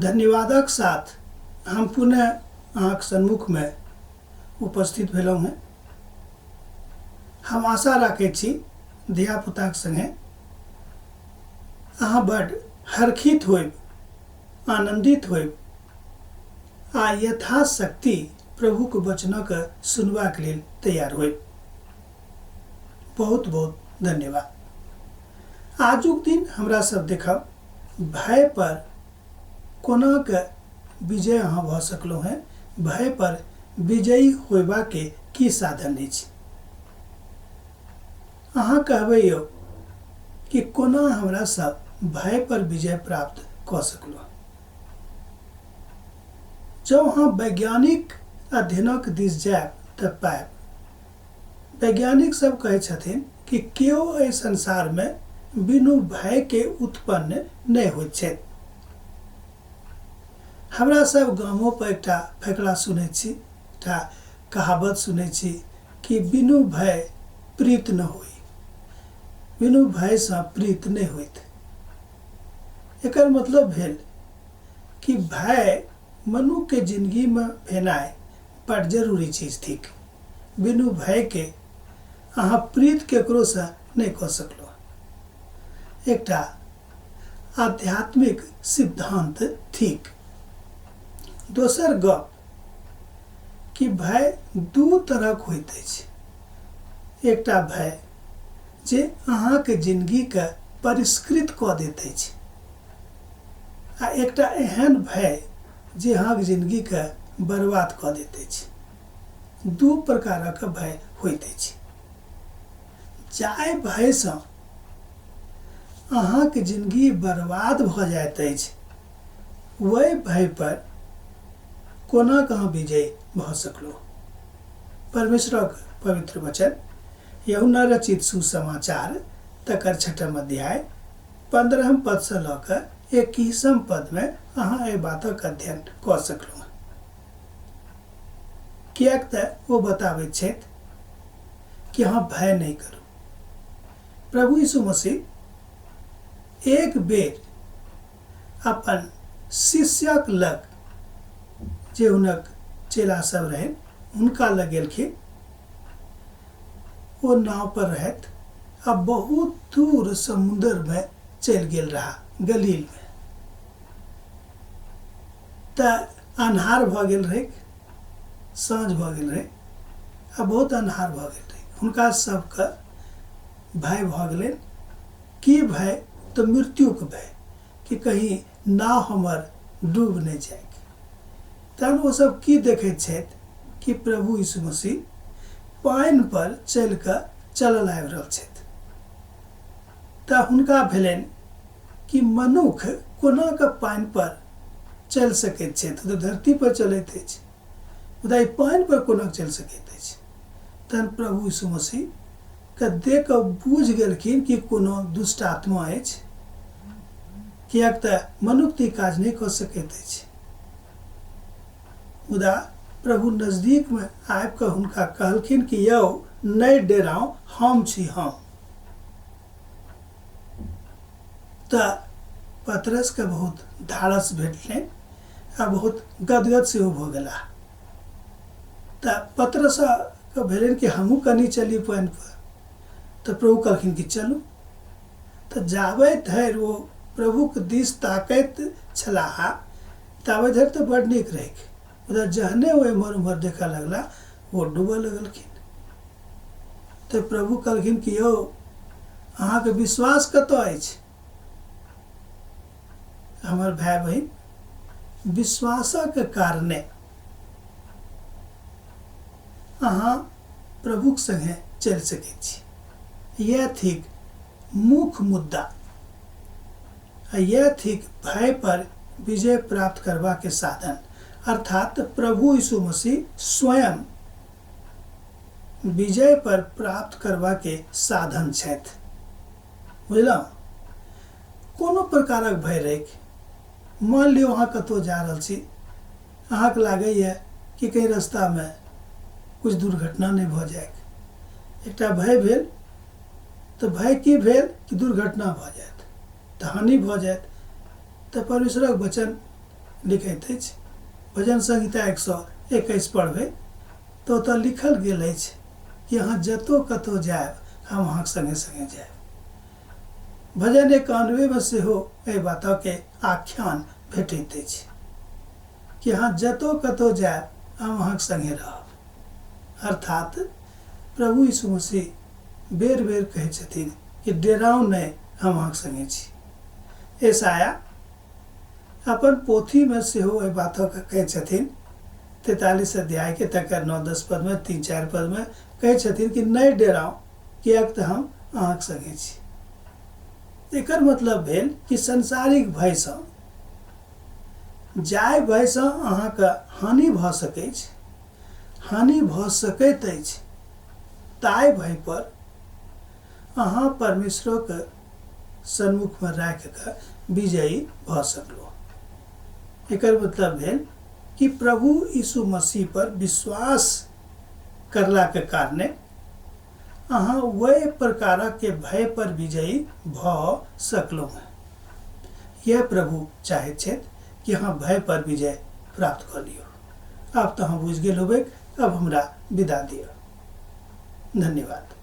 धन्यवादक साथ हम पुनः अहाँक सन्मुखमे उपस्थित भेलहुँ हेँ। हम आशा राखैत छी धियापुताक सङ्गे अहाँ बड्ड हर्षित होयब, आनन्दित होयब आ यथाशक्ति प्रभुक वचनक सुनबाक लेल तैयार होयब। बहुत बहुत धन्यवाद। आजुक दिन हमरा सब देखब भय पर कोना के विजय अहाँ भऽ सकलहुँ हेँ, भय पर विजयी होयबाके की साधन अछि। अहाँ कहबै यौ कि कोना हमरा सब भय पर विजय प्राप्त कऽ सकलहुँ। जँ अहाँ वैज्ञानिक अध्ययनक दिस जायब तऽ पायब वैज्ञानिक सब कहै छथिन कि केओ एहि संसारमे बिनु भयके उत्पन्न नहि होइत छथि। हमरा सब गामो पर एकटा फकरा सुनैत छी, एकटा कहावत सुनैत छी कि बिनु भय प्रीत न होई, बिनु भयसँ प्रीत नहि होइत। एकर मतलब भेल कि भय मनुखके जिनगीमे भेनाइ बड जरूरी चीज थिक। बिनु भयके अहाँ प्रीत केकरोसँ नहि कऽ सकलहुँ। एकटा आध्यात्मिक सिद्धान्त थिक। दोसर गप कि भय दू तरहक होइत अछि। एकटा भय जे अहाँके जिनगीके परिष्कृत कऽ दैत अछि आ एकटा एहन भय जे अहाँके जिनगीके बर्बाद कऽ दैत अछि। दू प्रकारक भय होइत अछि। जाहि भयसँ अहाँके जिनगी बर्बाद भऽ जाइत अछि ओहि भय पर कोना कऽ अहाँ विजयी भऽ सकलहुँ। परमेश्वरक पवित्र वचन यूहन्ना रचित सुसमाचार तकर छठम अध्याय 15 पदसँ लऽ कऽ 21 पदमे अहाँ एहि बातक अध्ययन कऽ सकलहुँ। किएक तऽ ओ बताबैत छथि कि अहाँ भय नहि करू। प्रभु यीशु मसीह एक बेर अपन शिष्यक लग जे हुनक चेला सब रहनि हुनका लग गेलखिन। ओ नाव पर रहथि आ बहुत दूर समुद्रमे चलि गेल रहा गलीलमे। तऽ अन्हार भऽ गेल रहै, साँझ भऽ गेल रहै आ बहुत अन्हार भऽ गेल रहै। हुनका सबके भय भऽ गेलनि। की भय? तऽ मृत्युके भय कि कहीं नाव हमर डूबि नहि जाय। तहन ओ सब की देखैत छथि कि प्रभु यीशु मसीह पानि पर चलि कऽ चलल आबि रहल छथि। तऽ हुनका भेलनि कि मनुख कोना कऽ पानि पर चलि सकैत छथि, ओ तऽ धरती पर चलैत अछि, मुदा ई पानि पर कोना चलि सकैत अछि। तहन प्रभु यीशु मसीह के देख कऽ बुझि गेलखिन कि कोनो दुष्ट आत्मा अछि, किएक तऽ मनुख तऽ ई काज नहि कऽ सकैत अछि। मुदा प्रभु नजदीकमे आबि कऽ हुनका कहलखिन कि यौ नहि डेराउ, हम छी हम। तऽ पतरसके बहुत धाड़स भेटलनि आ बहुत गदगद सेहो भऽ गेलाह। तऽ पतरसके भेलनि कि हमहूँ कनि चली पानिपर। तऽ प्रभु कहलखिन कि चलू। तऽ जाबे धरि ओ प्रभुके दिस ताकैत छलाह ताबे धरि तऽ बड़ नीक रहैक, मुदा जहने ओ एम्हर ओम्हर देखऽ लगला ओ डूबऽ लगलखिन। तऽ प्रभु कहलखिन कि यौ अहाँके विश्वास कतऽ अछि? हमर भाय बहिन, विश्वासक कारणे अहाँ प्रभुक संगे चलि सकैत छी। इएह थिक मुख्य मुद्दा आ इएह थिक भय पर विजय प्राप्त करबाके साधन, अर्थात प्रभु यीशु मसीह स्वयं विजय पर प्राप्त करबाके साधन छथि। बुझलहुँ? कोनो प्रकारक भय राखि मान लियौ अहाँ कतहु जा रहल छी, अहाँके लागैए कि कहीं रास्तामे किछु दुर्घटना नहि भऽ जाय, एकटा भय भेल। तऽ भय की भेल कि दुर्घटना भऽ जायत, तऽ हानि भऽ जायत। तऽ परमेश्वरक वचन लिखैत अछि। भजन संहिता 121 पढ़बै तऽ ओतऽ लिखल गेल अछि कि अहाँ जतऽ कतहु जायब, हम अहाँके सङ्गे सङ्गे जायब। भजन 91मे सेहो एहि बातके आख्यान भेटैत अछि कि अहाँ जतऽ कतहु जायब, हम अहाँके सङ्गे रहब। अर्थात प्रभु यीशु मसीह बेर बेर कहै छथिन कि डेराउ नहि, हम अहाँके सङ्गे छी। एसाया अपन पोथीमे सेहो एहि बातके कहै छथिन। 43 अध्यायके तकर 9-10 पदमे, 3-4 पदमे कहै छथिन कि नहि डेराउ, किएक तऽ हम अहाँके सङ्गे छी। एकर मतलब भेल कि सांसारिक भयसँ, जाहि भयसँ अहाँके हानि भऽ सकैछ, हानि भऽ सकैत अछि, ताहि भय पर अहाँ परमेश्वरक सन्मुखमे राखि कऽ विजयी भऽ सकलहुँ। एकर मतलब भेल कि प्रभु यीशु मसीह पर विश्वास करलाके कारणे अहाँ वएह प्रकारक भय पर विजयी भऽ सकलहुँ हेँ। यह प्रभु चाहैत छथि कि अहाँ भय पर विजय प्राप्त कऽ लियौ। आब तऽ अहाँ बुझि गेल होबै। अब हमरा विदा दिअ। धन्यवाद।